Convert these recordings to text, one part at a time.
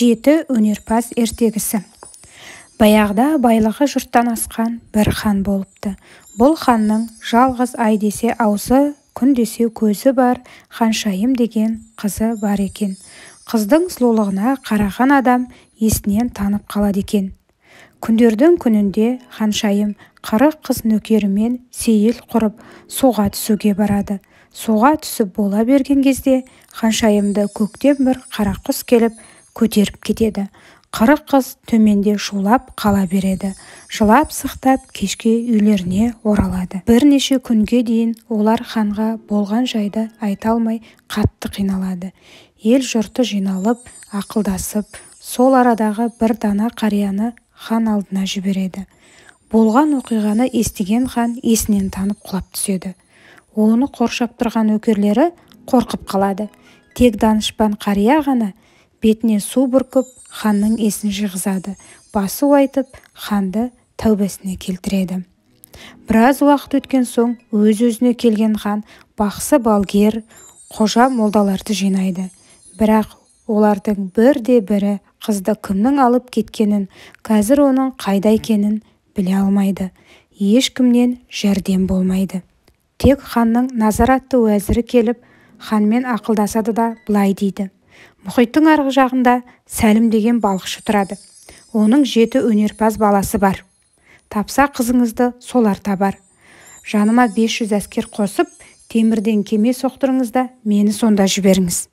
Жеті өнерпаз ертегісі. Баяғыда байлығы жұрттан асқан бір хан болыпты. Бұл ханның жалғыз ай десе аузы, күн десе көзі бар Ханшайым деген қызы бар екен. Қыздың сұлулығына қараған адам есінен танып қалады екен. Күндердің күнінде Ханшайым 40 қыз нөкерімен сейіл құрып, суға түсуге барады. Суға түсіп бола берген кезде Ханшайымды көктен бір қара құс келіп көтеріп кетеді. 40 қыз төменде шулап қала береді. Жылап-сықтап кешке үйлеріне оралады. Бірнеше күнге дейін олар ханға болған жайды айта алмай қатты қиналады. Ел жұрты жиналып, ақылдасып, сол арадағы бір дана қарияны хан алдына жібереді. Болған оқиғаны естіген хан есінен танып құлап түседі. Оны қоршап тұрған нөкерлері қорқып қалады. Тек данышпан қария ғана бетіне су бүркіп, ханның есін жиғызады. Басу айтып, ханды тәубесіне келтіреді. Біраз уақыт өткен соң өз-өзіне келген хан бақсы балгер, қожа молдаларды жинайды. Бірақ олардың бірде-бірі қызды кімнің алып кеткенін, қазір оның қайда екенін біле алмайды. Ешкімнен жәрдем болмайды. Тек ханның Назар атты уәзірі келіп, ханмен ақылдасады да былай дейді. Мұхиттың арғы жағында Сәлім деген балықшы тұрады. Оның 7 өнерпаз баласы бар. Тапса қызыңызды солар табар. Жаныма 500 әскер қосып, темірден кеме соқтырыңыз да мені сонда жіберіңіз.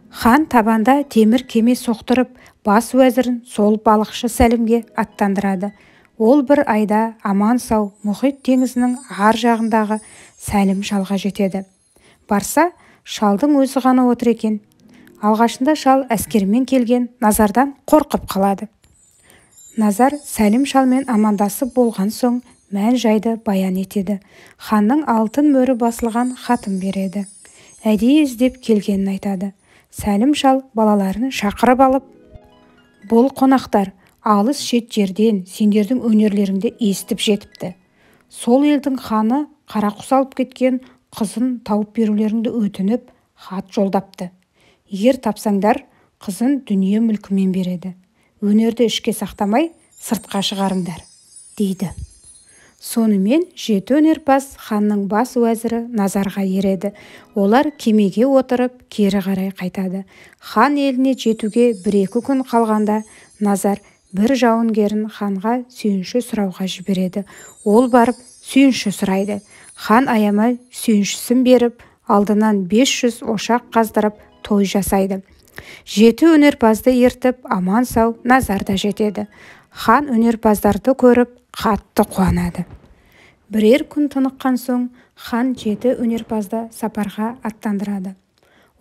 Хан табанда темір кеме соқтырып, бас уәзірін сол балықшы Сәлімге аттандырады. Ол бір айда аман-сау мұхит теңізінің ар жағындағы Сәлім шалға жетеді. Барса, шалдың өзі ғана отыр екен. Алғашында шал әскермен келген Назардан қорқып қалады. Назар Сәлім шалмен амандасып болған соң мән жайды баян етеді. Ханның алтын мөрі басылған хатын береді. Әдейі іздеп келгенін айтады. Сәлім шал балаларын шақырып алып, бұл қонақтар алыс шет жерден сендердің өнерлеріңді естіп жетіпті. Сол елдің ханы қарақұс алып кеткен қызын тауып берулеріңді өтініп хат жолдапты. Егер тапсаңдар, қызын дүние мүлкімен береді. Өнерді ішке сақтамай, сыртқа шығарыңдар, дейді. Сонымен 7 өнерпаз ханның бас уәзірі Назарға ереді. Олар кемеге отырып, кері қарай қайтады. Хан еліне жетуге 1-2 күн қалғанда Назар бір жауынгерін ханға сүйінші сұрауға жібереді. Ол барып сүйінші сұрайды. Хан аямай сүйіншісін беріп, алдынан 500 ошақ қаздырып, той жасайды. 7 өнерпазды ертіп, аман-сау Назар да жетеді. Хан өнерпаздарды көріп, қатты қуанады. Бірер күн тыныққан соң, хан 7 өнерпазды сапарға аттандырады.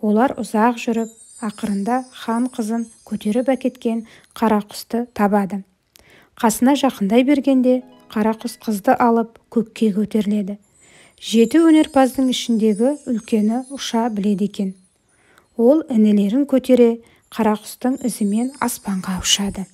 Олар ұзақ жүріп, ақырында хан қызын көтеріп әкеткен қарақұсты табады. Қасына жақындай бергенде, қарақұс қызды алып көкке көтеріледі. 7 өнерпаздың ішіндегі үлкені ұша біледі екен. Ол інілерін көтере, қарақұстың ізімен аспанға ұшады.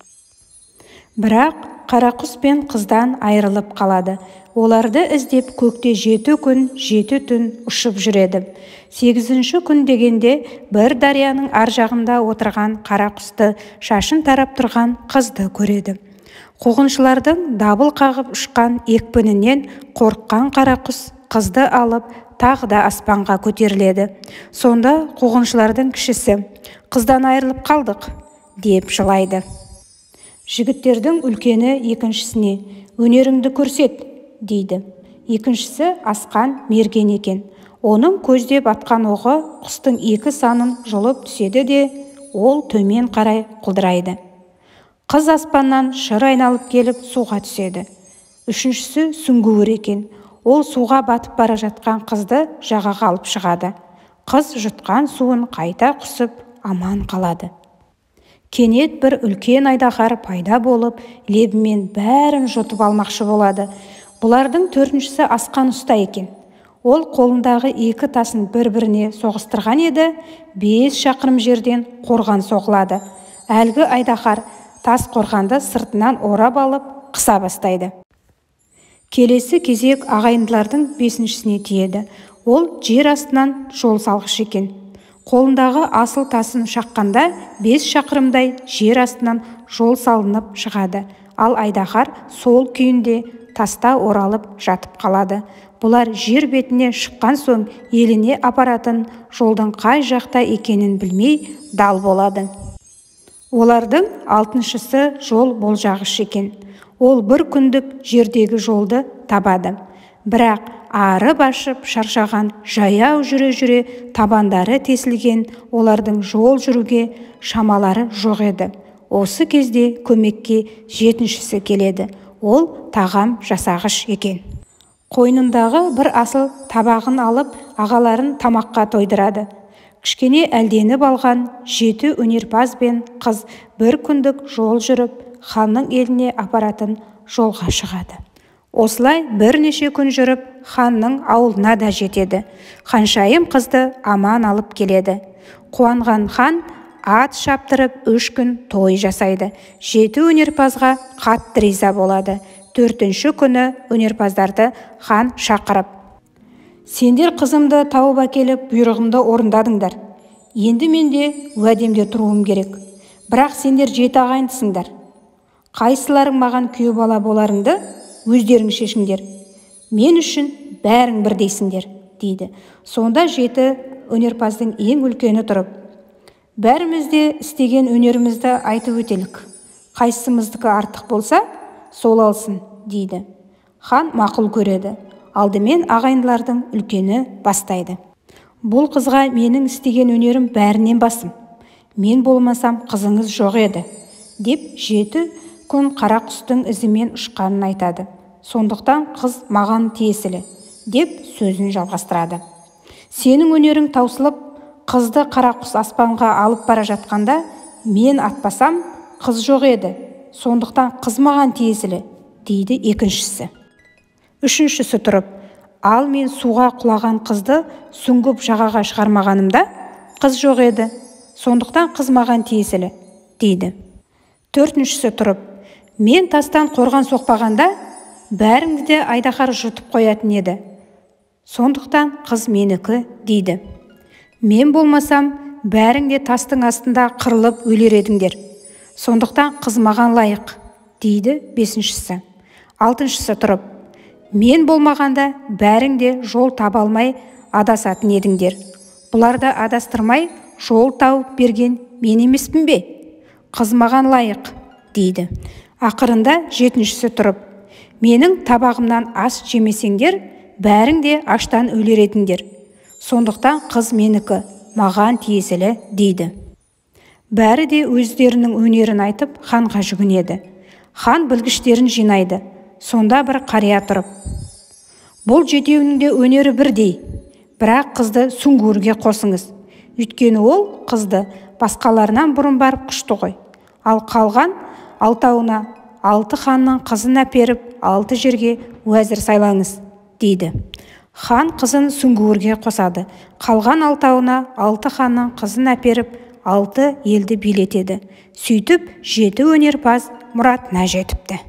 Бірақ қарақұс пен қыздан айырылып қалады. Оларды іздеп көкте 7 күн, 7 түн ұшып жүреді. 8-ші күн дегенде бір дарияның ар жағында отырған қарақұсты шашын тарап тұрған қызды көреді. Қуғыншылардың дабыл қағып ұшқан екпінінен қорыққан қарақұс қызды алып, тағы да аспанға көтеріледі. Сонда қуғыншылардың кішісі, қыздан айырылып қалдық, деп жылайды. Жігіттердің үлкені екіншісіне, өнеріңді көрсет, дейді. Екіншісі асқан мерген екен. Оның көздеп атқан оғы құстың 2 санын жұлып түседі де, ол төмен қарай құлдырайды. Қыз аспаннан шыр айналып келіп суға түседі. Үшіншісі сүңгуір екен. Ол суға батып бара жатқан қызды жағаға алып шығады. Қыз жұтқан суын қайта құсып, аман қалады. Кенет бір үлкен айдаһар пайда болып, лебімен бәрін жұтып алмақшы болады. Бұлардың төртіншісі асқан ұста екен. Ол қолындағы 2 тасын бір-біріне соғыстырған еді, 5 шақырым жерден қорған соғылады. Әлгі айдаһар тас қорғанды сыртынан орап алып, қыса бастайды. Келесі кезек ағайындылардың 5-шісіне тиеді. Ол жер астынан жол салғыш екен. Қолындағы асыл тасын шаққанда 5 шақырымдай жер астынан жол салынып шығады. Ал айдаһар сол күйінде таста оралып жатып қалады. Бұлар жер бетіне шыққан соң еліне апаратын жолдың қай жақта екенін білмей дал болады. Олардың алтыншысы жол болжағыш екен. Ол бір күндік жердегі жолды табады. Бірақ арып-ашып шаршаған, жаяу жүре-жүре табандары тесілген олардың жол жүруге шамалары жоқ еді. Осы кезде көмекке жетіншісі келеді. Ол тағам жасағыш екен. Қойнындағы бір асыл табағын алып, ағаларын тамаққа тойдырады. Кішкене әлденіп алған 7 өнерпаз бен қыз бір күндік жол жүріп, ханның еліне апаратын жолға шығады. Осылай бірнеше күн жүріп, ханның ауылына да жетеді. Ханшайым қызды аман алып келеді. Қуанған хан ат шаптырып 3 күн той жасайды. 7 өнерпазға қатты риза болады. 4-ші күні өнерпаздарды хан шақырып, «Сендер қызымды тауып әкеліп, бұйрығымды орындадыңдар. Енді мен де уәдемде тұруым керек. Бірақ сендер 7 ағайындысыңдар. Қайсыларың маған күйеу бала боларыңды өздерің шешіңдер. Мен үшін бәрің бірдейсіңдер», дейді. Сонда 7 өнерпаздың ең үлкені тұрып, «Бәріміз де істеген өнерімізді айтып өтелік. Қайсымыздікі артық болса, сол алсын», дейді. Хан мақұл көреді. Алдымен ағайындылардың үлкені бастайды. «Бұл қызға менің істеген өнерім бәрінен басым. Мен болмасам қызыңыз жоқ еді», деп 7 күн қара құстың ізімен ұшқанын айтады. «Сондықтан қыз маған тиесілі», деп сөзін жалғастырады. «Сенің өнерің таусылып, қызды қара құс аспанға алып бара жатқанда, мен атпасам, қыз жоқ еді. Сондықтан қыз маған тиесілі», дейді екіншісі. Үшіншісі тұрып, «Ал мен суға құлаған қызды сүңгіп жағаға шығармағанымда, қыз жоқ еді. Сондықтан қыз маған тиесілі», дейді. Төртіншісі тұрып, «Мен тастан қорған соқпағанда, бәріңді де айдаһар жұтып қоятын еді. Сондықтан қыз менікі», дейді. «Мен болмасам, бәрің де тастың астында қырылып өлер едіңдер. Сондықтан қыз маған лайық», дейді бесіншісі. Алтыншысы тұрып, «Мен болмағанда бәрің де жол таба алмай адасатын едіңдер. Бұларды адастырмай жол тауып берген мен емеспін бе? Қыз маған лайық», дейді. Ақырында жетіншісі тұрып, «Менің табағымнан ас жемесеңдер, бәрің де аштан өлер едіңдер. Сондықтан қыз менікі, маған тиесілі», дейді. Бәрі де өздерінің өнерін айтып, ханға жүгінеді. Хан білгіштерін жинайды. Сонда бір қария тұрып, «Бұл жетеуінің де өнері бірдей, бірақ қызды сүңгуірге қосыңыз. Өйткені ол қызды басқаларынан бұрын барып құшты ғой. Ал қалған алтауына 6 ханның қызын әперіп, 6 жерге уәзір сайлаңыз», дейді. Хан қызын сүңгуірге қосады. Қалған алтауына 6 ханның қызын әперіп, 6 елді билетеді. Сөйтіп 7 өнерпаз мұратына жетіпті.